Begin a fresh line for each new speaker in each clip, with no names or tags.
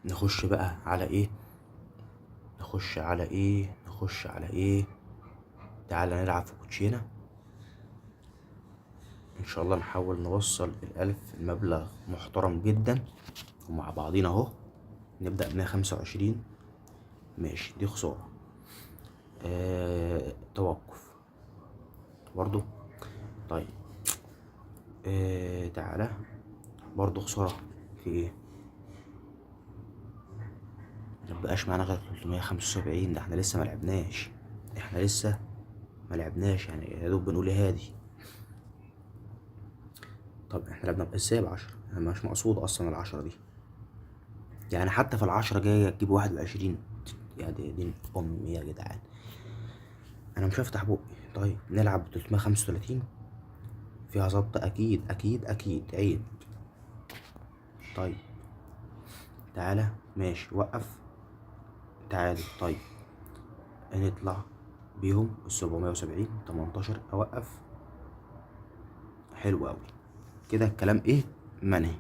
نخش بقى على ايه؟ نخش على ايه؟ نخش على ايه؟ تعالى نلعب في كوتشينة. ان شاء الله نحاول نوصل ال1000، المبلغ محترم جدا، ومع بعضينا اهو. نبدأ ب125. ماشي، دي خسارة. توقف برضو. طيب، تعالى برضو خسارة. في ايه؟ مبقاش معانا غير 375. ده احنا لسه ما لعبناش، احنا لسه ما لعبناش، يعني يا دوب بنقول هادي. طب احنا لعبنا ازاي ب10؟ انا مش مقصود اصلا ال10 دي، يعني حتى في ال10 جاية تجيب 21. يا دي امي يا جدعان، انا مش هفتح بقي. طيب نلعب 335، فيها ظبط اكيد اكيد اكيد. عيب. طيب تعالى، ماشي، وقف، تعالى. طيب نطلع بيهم 770، 18، اوقف. حلو قوي كده. الكلام ايه منهي؟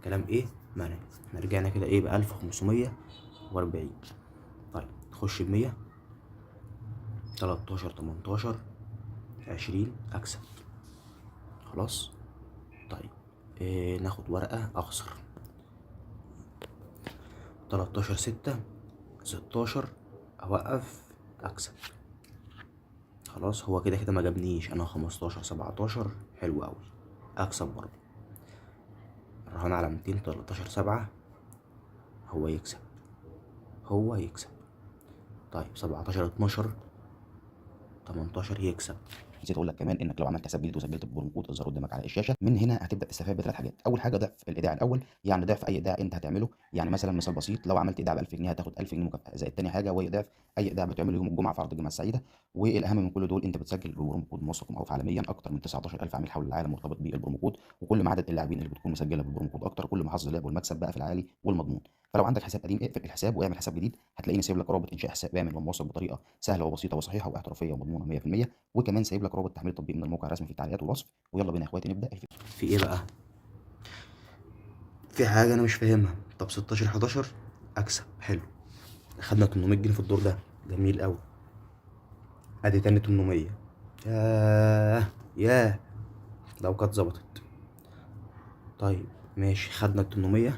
كلام ايه منهي؟ احنا رجعنا كده ايه ب1540. طيب نخش بمية، تلتاشر، تمنتاشر، 20، اكسب خلاص. طيب إيه، ناخد ورقة، اخسر 13، 6، 16، اوقف، اكسب خلاص. هو كده كده ما جابنيش انا. 15، 17، حلو قوي، اكسب برضه. الرهان على 213، 7، هو يكسب، هو يكسب. طيب 17، 12، 18، يكسب.
نسيت اقول لك كمان انك لو عملت حساب جديد وسجلت ب promo code الظاهر قدامك على الشاشة، من هنا هتبدا تستفاد بثلاث حاجات. اول حاجة ضعف الايداع الاول، يعني ضعف اي ايداع انت هتعمله. يعني مثلا مثال بسيط، لو عملت ايداع ب 1000 جنيه هتاخد 1000 جنيه مكافاة. زائد تاني حاجة وهي ضعف اي ايداع بتعمله يوم الجمعة في عرض الجمعة السعيدة. والاهم من كل دول، انت بتسجل ب promo code موثق ومعروف عالميا، اكتر من 19000 عميل حول العالم مرتبط بال promo code. وكل ما عدد اللاعبين اللي بتكون مسجله بال promo code اكتر، كل ما حظ اللعب والمكسب بقى في العالي والمضمون. فلو عندك حساب قديم اقفل الحساب واعمل حساب جديد، هتلاقيني سايب لك رابط انشاء حساب امن وموثق بطريقة سهلة وبسيطة وصحيحه واحترافيه ومضمونه 100%. وكمان سايب لك رابط تحميل التطبيق من الموقع الرسمي في التعليقات والوصف. ويلا بينا يا اخواتي نبدا الفيديو.
في ايه بقى؟ في حاجة انا مش فاهمها. طب 16، 11، اكسب. حلو، خدنا 800 جنيه في الدور ده، جميل قوي. ادي تاني 800. ياه ياه، لو كانت ظبطت. طيب ماشي، خدنا 800،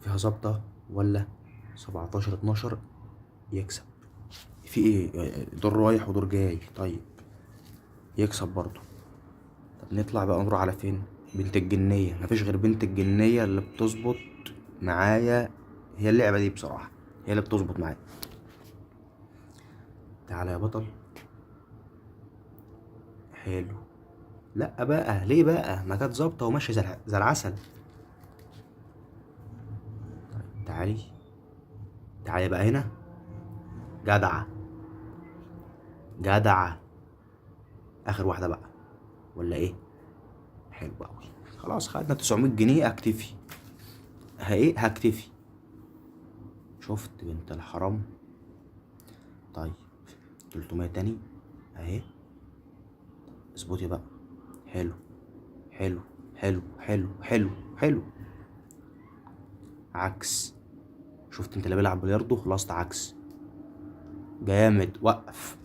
فيها ظابطة ولا؟ 17، 12، يكسب. في ايه؟ دور رايح ودور جاي. طيب يكسب برضو. طب نطلع بقى نروح على فين؟ بنت الجنية. مفيش غير بنت الجنية اللي بتظبط معايا، هي اللعبة دي بصراحة هي اللي بتظبط معايا. تعالى يا بطل. حلو. لا بقى ليه بقى؟ ما كانت ظابطة وماشية زي العسل. طيب تعالي، تعالي بقى هنا. جدعة جدعة. آخر واحدة بقى ولا إيه؟ حلو أوي. خلاص خدنا 900 جنيه. أكتفي. ها إيه؟ هكتفي. شفت بنت الحرام. طيب 300 تاني أهي. اظبطي بقى. حلو حلو حلو حلو حلو حلو. عكس. شفت انت اللي بيلعب بلياردو؟ خلصت عكس جامد. وقف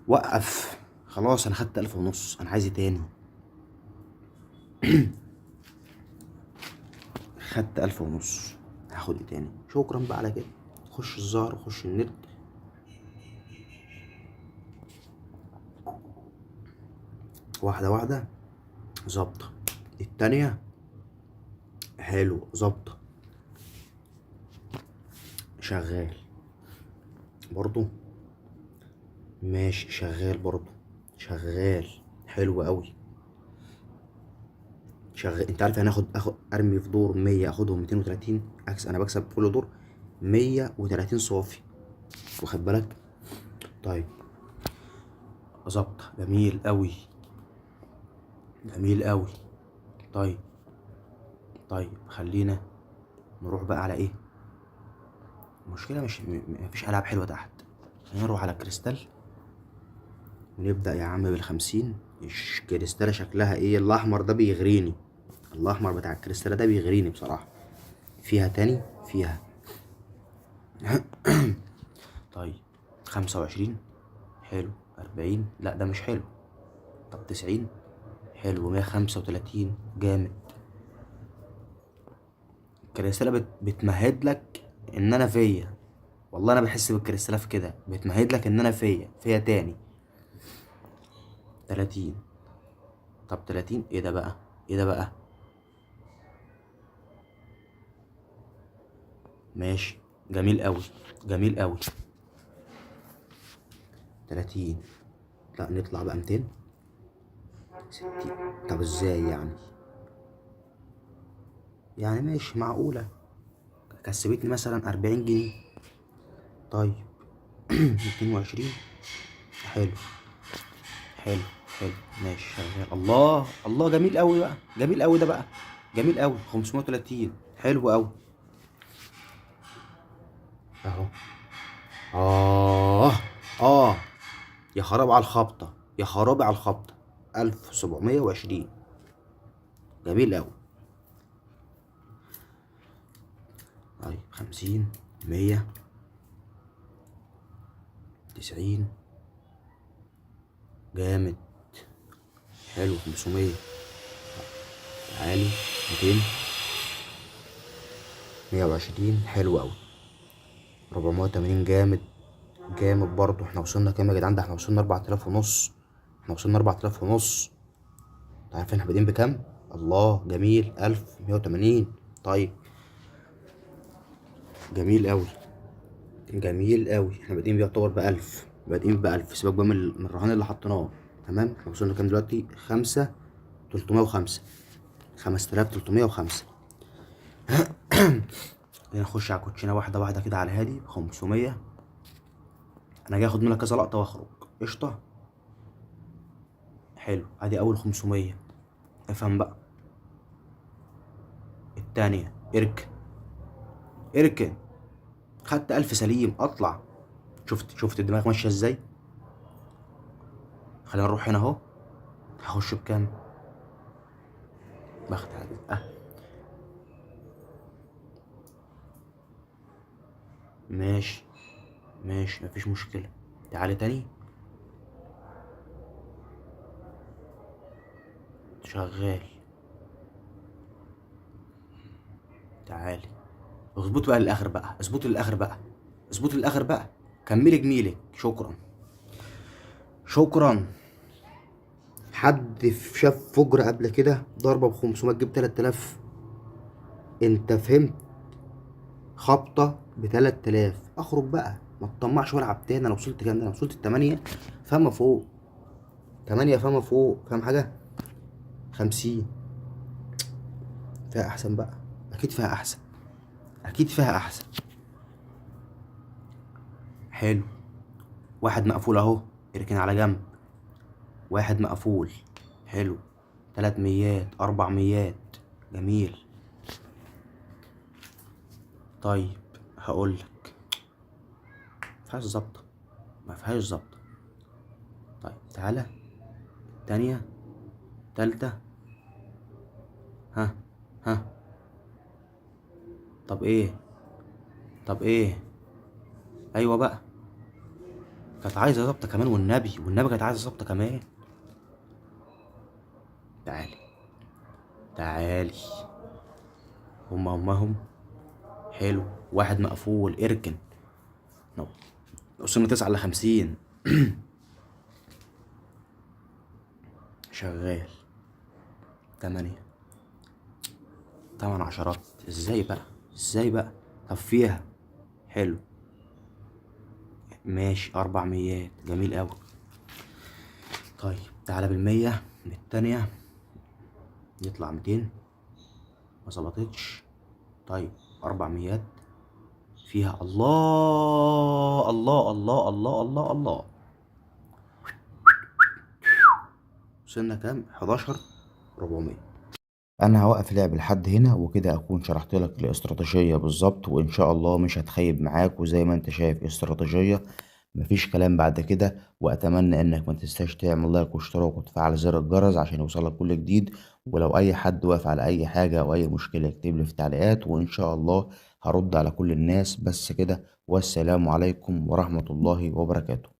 وقف. خلاص انا خدت 1500، انا عايز ايه تاني؟ خدت 1500، هاخد ايه تاني؟ شكرا بقى على كده. خش الزهر وخش النت. واحدة واحدة ظابطة. التانية حلو ظابطة. شغال برضو. ماشي شغال برضو. شغال حلو قوي. شغال. انت عارف انا اخد ارمي في دور 100، اخدهم 230. عكس انا بكسب كل دور 130 صافي، واخد بالك؟ طيب ظابطة. جميل قوي جميل قوي. طيب خلينا نروح بقى على ايه؟ المشكلة مش مفيش ألعاب حلوة تحت. خلينا نروح على كريستال ونبدأ يا عم بال50. كريستالة شكلها ايه؟ الأحمر ده بيغريني. الاحمر بتاع الكريستالة ده بيغريني بصراحة. فيها تاني؟ فيها. طيب 25 حلو، 40 لا ده مش حلو. طب 90 حلو، 135 جامد. الكريستالة بتمهد لك ان انا فيا، والله انا بحس بالكريستالة في كده، بتمهد لك ان انا فيا تاني. 30. طب 30 ايه ده بقى؟ ايه ده بقى؟ ماشي جميل قوي، جميل قوي. 30 لا نطلع بقى 200 60. طب ازاي يعني؟ يعني ماشي معقولة، كسبتني مثلا 40 جنيه. طيب 22 حلو حلو حلو ماشي شغال. الله الله جميل قوي بقى، جميل قوي ده بقى، جميل قوي. 530 حلو قوي اهو. يا خراب على الخبطة، يا خرابي على الخبطة. 1720 جميل قوي. طيب 50 100 90 جامد حلو. 500 تعالي 200 120 حلو قوي. 480 جامد جامد برضو. احنا وصلنا كام يا جدعان؟ ده احنا وصلنا 4000 ونص، احنا وصلنا 4000 ونص. انتوا عارفين احنا بادئين بكام؟ الله جميل، 1180. طيب جميل قوي، جميل قوي. احنا بادئين بيعتبر ب1000، بادئين ب1000. سيبك بقى من الرهان اللي حطيناه. تمام، احنا وصلنا كام دلوقتي؟ خمسة تلتمية وخمسة، خمسة آلاف تلتمية وخمسة. خلينا نخش على الكوتشينة واحدة واحدة كده على الهادي. 500. أنا جاي آخد منها كذا لقطة وأخرج. قشطة، حلو. أدي أول 500. افهم بقى. التانية اركن اركن، خدت 1000 سليم. أطلع. شفت الدماغ ماشية إزاي؟ خلينا نروح هنا أهو. هخش بكام؟ بخت عليك. ماشي ماشي، مفيش مشكلة. تعالي تاني. شغال. تعالي اظبط بقى للاخر بقى، اظبط للاخر بقى، اظبط للاخر بقى. كملي جميلك. شكرا شكرا. حد شاف فجر قبل كده ضربة ب500 تجيب 3000؟ انت فهمت؟ خبطة ب3000. اخرج بقى، ما تطمعش والعب تاني. انا وصلت كام؟ انا وصلت 8 فما فوق، 8 فما فوق. فاهم حاجة؟ 50 فيها احسن بقى، اكيد فيها احسن، اكيد فيها احسن. حلو، واحد مقفول اهو، اركن على جنب. واحد مقفول، حلو. 300، 400، جميل. طيب هقولك ما فيهاش ظابطة، ما فيهاش ظابطة. طيب تعالى تانية، تالتة، ها ها. طب ايه؟ طب ايه؟ ايوه بقى، كانت عايزة ظابطة كمان، والنبي والنبي كانت عايزة ظابطة كمان. تعالي تعالي، هما همهم. حلو، واحد مقفول، اركن. وصلنا 9 ل50. شغال. 8، 8 عشرات. ازاي بقى؟ ازاي بقى؟ طب فيها حلو، ماشي. 400، جميل قوي. طيب تعالى بالمية، بالتانية يطلع 200، ما ظبطتش. طيب 400 فيها. الله الله الله الله الله الله. وصلنا كام؟ 11400.
انا هوقف لعب لحد هنا، وكده اكون شرحت لك الاستراتيجية بالظبط، وان شاء الله مش هتخيب معاك. وزي ما انت شايف استراتيجية
مفيش كلام بعد كده. واتمنى انك ما تنساش تعمل لايك واشتراك وتفعل زر الجرس عشان يوصلك كل جديد. ولو اي حد واقف على اي حاجة او اي مشكلة يكتب لي في التعليقات، وان شاء الله هرد على كل الناس. بس كده، والسلام عليكم ورحمة الله وبركاته.